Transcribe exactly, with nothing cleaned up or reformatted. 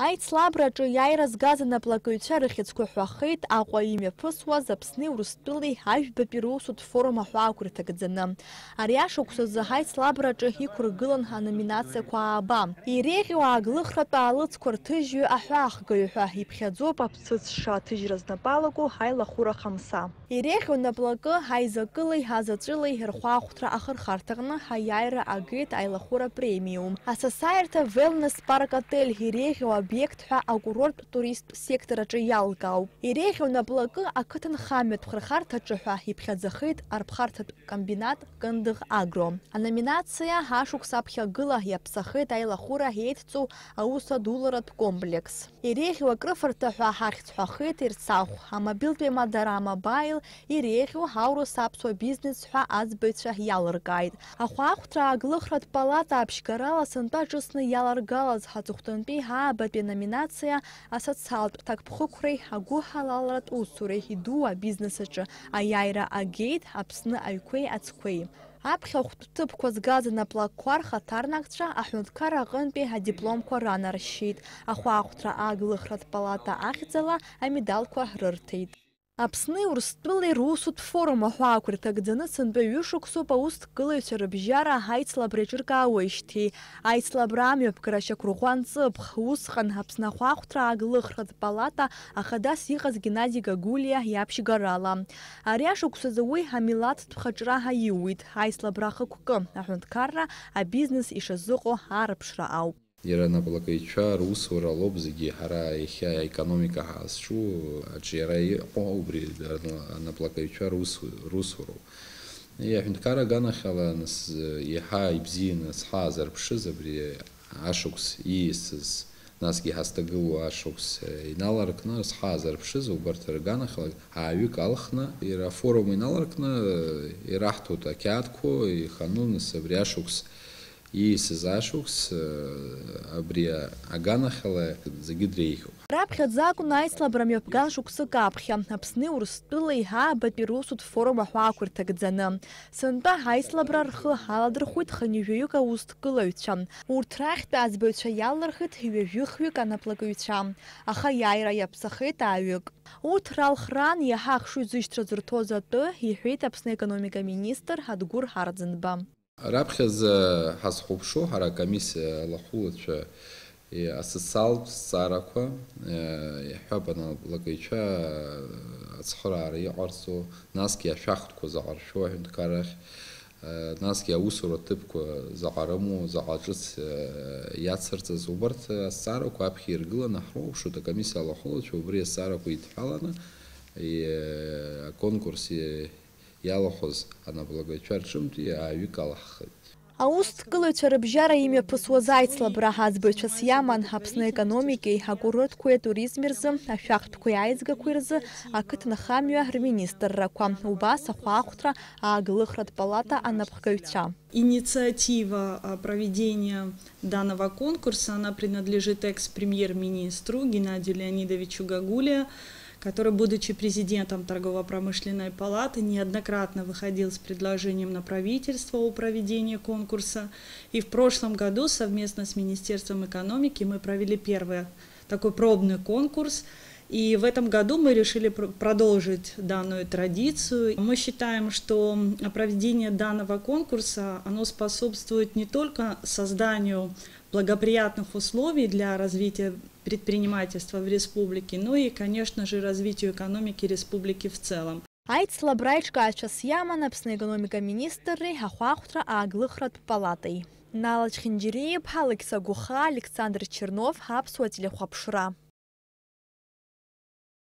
Аицлабраҿы иааира згаз анаплакыҩцәа рыхьӡқәа ҳәахеит Аҟәа имҩаԥысуаз Аԥсни Урыстәылеи ажәбатәи русутә форум аҳәаақәа ирҭагӡаны. Ари ашықәсазы ҳаицлабраҿы иқәыргылан аноминациақәа ааба. Иреиӷьу ааглыхратә аалыҵқәа рҭыжьҩы аҳәаахгаҩ ҳәа иԥхьаӡоуп аԥсыӡ шааҭыжьра знапы алаку аилахәыра хамса. Иреиӷьу наплакы ҳаизакылеи ҳазаҵәылеи рхәаахәҭра ахырхарҭаҟны ҳаиааира агеит аилахәыра премиум. Асасааирҭа Wellness Park Отель иреиӷьу обиект ҳәа акурорттә туристтә сектор аҿы иалкаауп. Иреиӷьу наплакы ақыҭанхамҩатә хырхарҭаҿы ҳәа иԥхьаӡахеит арԥхарҭатә комбинат Кындыӷ Агро. Аноминациа ашықәс аԥхьагыла иаԥсахеит аилахәыра еидҵоу аус адуларатә комплекс. Иреиӷьу акрыфарҭа ҳәа ҳахьӡ ҳәахеит Ерцахә, амобилтә еимадара Амобаил, иреиӷьу аурыс аԥсуа бизнес ҳәа аӡбаҩцәа иалыркааит. Ахәаахәҭра ааглыхратә палата аԥшьгарала сынтәа ҿыцны иаларгалаз аҵыхәтәантәи аабатәи аноминациа асоциалтә ҭакԥхықәреи агәыҳалалратә усуреи иду абизнес аҿы аиааира агеит Аԥсны аҩқәеи ацқәеи. Аԥхьахәтә ҭыԥқәа згаз анаплакқәа рхаҭарнакцәа аҳәынҭқарра аҟынтәи адипломқәа ранаршьшьит, ахәаахәҭра ааглыхратә палата ахьӡала амедалқәа рырҭеит. Аԥсни Урыстәылеи русутә форум аҳәаақәа ирҭагӡаны сынтәа ҩышықәсоуп аусҭгылаҩцәа рыбжьара аицлабра еиҿыркаауеижьҭеи. Аицлабра амҩаԥгара шьақәырӷәӷәан ҵыԥх. Усҟан Аԥсны ахәаахәҭра ааглыхратә палата ахадас иҟаз Геннади Гагулиа иаԥшьгарала. Ари ашықәсазы уи амилаҭтә хаҿра аиуит, аицлабра ахықәкы, аҳәынҭқарра, абизнес ишазыҟоу аарԥшра ауп. Иара анаплакыҩцәа русура лоуп зегьы, ҳара иахьа аекономика ҳазҿу аҿиара иҟоу убри анаплакыҩцәа русу-, русуроуп. Аҳәынҭқарра аганахьала нас, еиҳа ибзианы сҳазарԥшыз абри ашықәс ииасыз, насгьы ҳазҭагылоу ашықәс иналаркны сҳазарԥшыз убарҭ рганахьала ааҩык алхны, иара афорум иналаркны ираҳҭоит ақьаадқәа, ихануп нас абри ашықәс ииасыз ашықәс, абри аганахьала зегьы дреиӷьуп. Раԥхьаӡа акәын аицлабра мҩаԥган шықәсык аԥхьа, Аԥсни Урыстәылеи аабатәи русутә форум аҳәаақәа ирҭагӡаны. Сынтәа аицлабра рхы аладырхәит хынҩажәаҩык аусҭгылаҩцәа. Урҭ рахьтә аӡбаҩцәа иалырхит ҩажәихҩык анаплакыҩцәа, аха аиааира иаԥсахеит ааҩык. Урҭ ралхраан иаҳа ахшыҩзышьҭра зырҭоз атәы, иҳәеит Аԥсны аекономика министр Адгәыр Арӡынба. Раԥхьаӡа ҳазхәаԥшуа ҳара акомиссиа алахәылацәа, е, асоциалтә зҵаарақәа, е, иаҳҳәап, анаплакыҩцәа ацхыраара иҟарҵо, насгьы ашәахтәқәа заҟа ршәу аҳәынҭқаррахь, е, насгьы аусура ҭыԥқәа заҟа рымоу, заҟа ҿыц, е, иацырҵаз, убарҭ азҵаарақәа аԥхьа иргыланы ҳрыхәаԥшуеит, акомиссиа алахәылацәа убри азҵаарақәа идҳәаланы, е, аконкурс, е, иалахәыз анаплакыҩцәа рҿынтә ааҩык алаҳхит. Аусҭгылаҩцәа рыбжьара имҩаԥысуаз аицлабра аӡбаҩцәас иаман Аԥсны аекономикеи акурортқәеи атуризми рзы, ашәахтәқәеи аизгақәеи рзы ақыҭанхамҩа рминистррақәа, убас ахәаахәҭра ааглыхратә палата анапхгаҩцәа. Инициатива, а, проведения данного конкурса, она принадлежит экс-премьер-министру Геннадию Леонидовичу Гагулия, который, будучи президентом торгово-промышленной палаты, неоднократно выходил с предложением на правительство о проведении конкурса. И в прошлом году совместно с Министерством экономики мы провели первый такой пробный конкурс. И в этом году мы решили пр-, продолжить данную традицию. Мы считаем, что проведение данного конкурса, оно способствует не только созданию благоприятных условий для развития предпринимательства в республике, но и, конечно же, развитию экономики республики в целом. Аицлабра аиҿкаацәас иаман Аԥсны аекономика министрреи ахәаахәҭра ааглыхратә палатеи. Нала Чхинџьириа-иԥҳа, Алықьса Гәыхаа, Александр Чернов, Аԥсуа телехәаԥшра.